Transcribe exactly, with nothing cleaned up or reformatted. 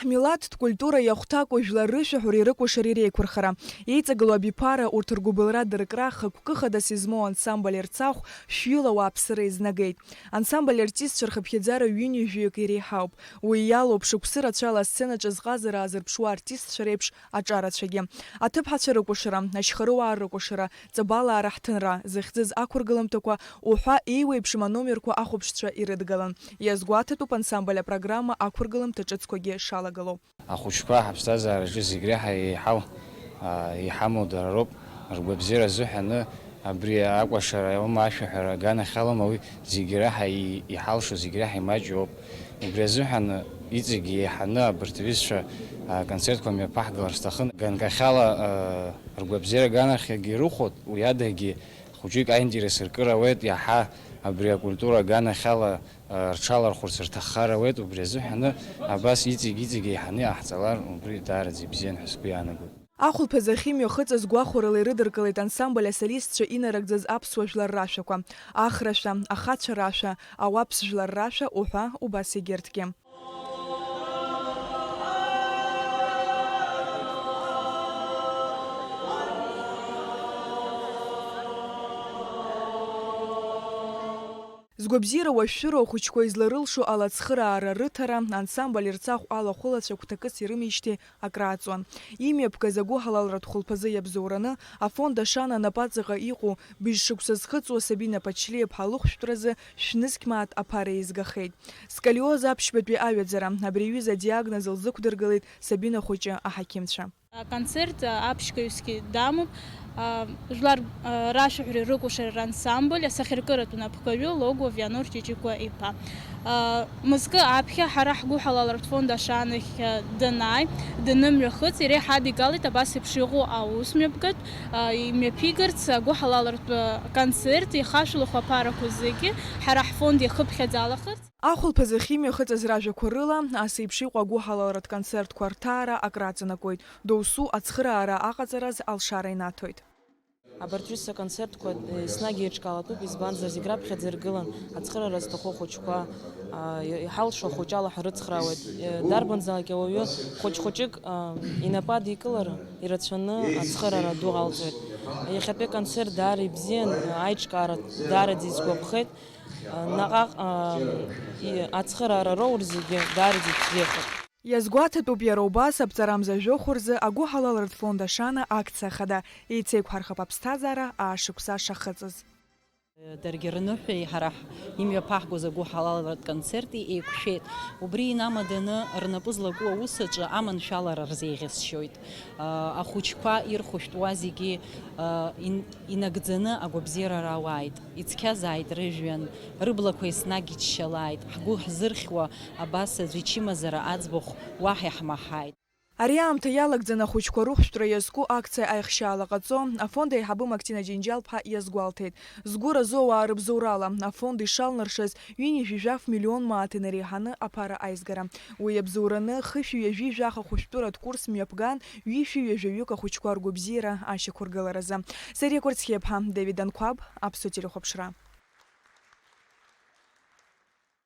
Милаҭтә культура иахәҭаку жәлар рышәаҳәареи рыкәашареи реиқәырхара. Еиҵагылоу абиԥара урҭ ргәыбылра дыркра хықәкы хадас измоу ансамбль Ерцахә шәҩыла ауааԥсыра изнагеит. Ансамбль артистцәа рхыԥхьаӡара ҩынҩажәаҩык иреиҳауп. Уи иалоуп шықәсы рацәала асценаҿы зҟазара аазырԥшуа артистцәа реиԥш аҿарацәагьы. Аҭыԥҳацәа рыкәашара, ашьхарыуаа рыкәашара, ҵабалаа раҳҭынра, зыхьӡыз ақәыргыламҭақәа уҳәа еиуеиԥшым аномерқәа ахәаԥшцәа ирыдгалан. Иазгәаҭатәуп ансамбль апрограмма ақәыргыламҭа ҿыцқәагьы шалагало. Ахәыҷқәа ҳаԥсҭазаараҿы зегь реиҳа еиҳау, аа, иҳамоу дара роуп, ргәабзиара азыҳәаны абри акәашара аума, ашәаҳәара аганахьалоума, уи зегь реиҳа и-, иҳалшо, зегь реиҳа имаҷу ауп. Убри азыҳәан иҵегь еиҳаны абарҭ аҩызцәа, аа, концертқәа мҩаԥаҳгалар сҭахын. Ганкахьала, аа, ргәабзиара аганахьагьы ирыхәоит, уи адагьы хәыҷык аинтерес ркыр ауеит, иаҳа абри акультура аганахьала рҽалархәырц рҭаххар ауеит, убри азыҳәаны абас иҵегь-иҵегь еиҳаны иҟаҳҵалар, убри даараӡа ибзиан ҳәа сгәы иаанагоит. Ахәылԥазы ахьымҩахыҵыз гәахәарыла ирыдыркылеит ансамбль асолистцәа инарыгӡаз аԥсуа жәлар рашәақәа, ахрашәа, ахацәа рашәа, ауаԥс жәлар рашәа уҳәа убас егьырҭгьы. Згәабзиара уашәшәыроу ахәыҷқәа изларылшо алацхыраара рыҭара, ансамбль Ерцахә алахәылацәа гәҭакыс ирымеижьҭеи акрааҵуан. Имҩаԥгаз агәыҳалалратә хәылԥазы иабзоураны, афонд Ашана напаҵаҟа иҟоу, быжь шықәса зхыҵуа Сабина Ԥачлиаԥҳа лыхәшәтәразы шәнызқь мааҭ аԥара еизгахеит. Сколиоз аԥшьбатәи аҩаӡара, абри аҩыза адиагноз лзықәдыргылеит Сабина хәыҷы аҳақьымцәа. Аконцерт аԥшьгаҩсгьы дамоуп. Жәлар рашәаҳәареи рыкәашареи рансамбль асахьаркыратә напхгаҩы Логуа Вианор Ҷыҷыкәа иԥа. Мызкы аԥхьа ҳара ҳгәыҳалалратә фонд Ашанахь данааи, данымҩахыҵ, иара иҳадигалеит абас еиԥш иҟоу аус мҩаԥгатә, имҩаԥигарц агәыҳалалратә концерт, ихашәалахо аԥарақәа зегьы ҳара ҳфонд иахыԥхьаӡалахарц. Ахәылԥазы ахьымҩахыҵыз ражәақәа рыла, ас еиԥш иҟоу агәыҳалалратә концертқәа рҭаара акраҵанакуеит, доусу ацхыраара аҟаҵараз алшара инаҭоит. Абарҭ ҩызцәа аконцертқәа, е, еснагь еиҿкаалатәуп, избанзар, зегь раԥхьаӡа иргылан ацхыраара зҭаху ахәыҷқәа, а, и-, иҳалшо ахәыҷала ҳрыцхраауеит. Е, дарбанзаалак ауаҩы хәыҷ-хәыҷык, а, инапы адикылар ирацәаны ацхыраара ду алҵуеит. Иахьатәи аконцерт даара ибзиан, аиҿкаара даараӡа исгәаԥхеит. Наҟ-ааҟ, ацхыраара роур зегьы даараӡа ибзиахеит. Иазгәаҭатәуп иара убас аԥҵарамза жәохә рзы агәыҳалалратә фонд Ашана акциа хада Еицеиқәҳархап аԥсҭазаара аашықәса шахыҵыз. Даргьы рныҳәеи ҳара ҳ-, имҩаԥаҳгоз агәыҳалалратә концерти еиқәшәеит. Убри инамаданы рнапы злаку аус аҿы аманшәалара рзеиӷьасшьоит. Ахәыҷқәа ирхәышәтәуа зегьы ин-, инагӡаны агәабзиара рауааит. Ицқьазааит рыжәҩан, рыблақәа еснагь иччалааит. Ҳгәы ҳзырхьуа абас аӡә ичымазара аӡбахә уаҳа иаҳмаҳаит. Ари аамҭа иалагӡаны ахәыҷқәа рыхәшәтәра иазку акциа аихшьаала ҟаҵо, афонд аиҳабы Мактина Џьынџьал-ԥҳа иазгәалҭеит. Згәы разу ауаа рыбзоурала, афонд ишалнаршаз, ҩынҩажәи жәаф миллион мааҭ инареиҳаны аԥара аизгара. Уи иабзоураны, хышәи ҩажәи жәаха хәышәтәыратә курс мҩаԥган, ҩышәи ҩажәаҩык ахәыҷқәа ргәабзиара ашьақәыргыларазы. Сариа Кәарцхиаԥҳа, Давид Анқәаб, Аԥсуа телехәаԥшра.